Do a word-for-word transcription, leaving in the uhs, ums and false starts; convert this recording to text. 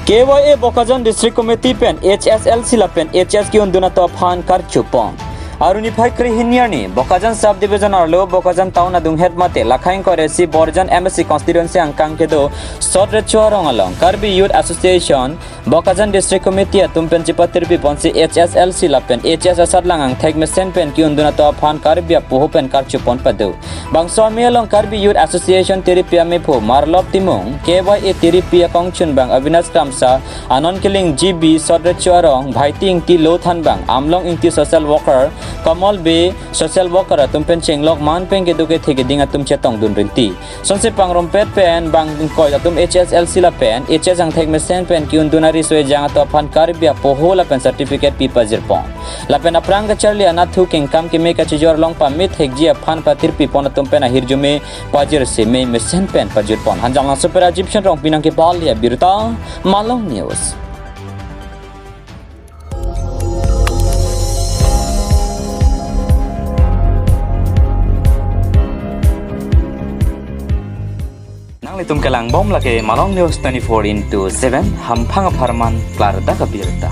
K Y A Bokajan District Committee pen H S L C lapen H S ke-undun atum aphan karchupon. Arni phai krehini arni Bokajan Sub Division arlo Bokajan Town adunghet mate lakhang koresi Borjan M A C constituency angkang kedo Sot Recho Arong along Karbi Youth Association Bokajan District Committee atum pen chipatirpi ponsi H S L C lapen H S asatlang angthek mesen pen ke-undun atum aphan Karbi apoho pen karchupon pado. Bangso amei along Karbi Youth Association tiripi amephu Marlop Timung, K Y A tiripi akongchunbang Avinash Kramsa, Anon Killing G B, Sot Recho Arong, Bhaiti Ingti Lothanbang, Amlong Ingti social worker, Kamal Bey social worker atum pen chenglok man pen kedo kethe keding atum chetongdun rinti. Sonsi pangrumpet pen bang ingkoi atum H S L C lapen H S angthek mesen pen ke-undun ariso ejang atum aphan Karbi apoho lapen certificate pi pajirpon. Lapen aphrang kacharli anatthu kengkam keme kachijor along pamit hekji aphan patirpi pon atum pen ahirjume pajirsi mei mesen pen pajutpon. Hanjanglangso pen Rajiv Shan Rongpi nangkepali abirta, Malong News. Nanglitum kelangbom lake Malong News twenty-four into seven, hamphang apharman klardak abirta.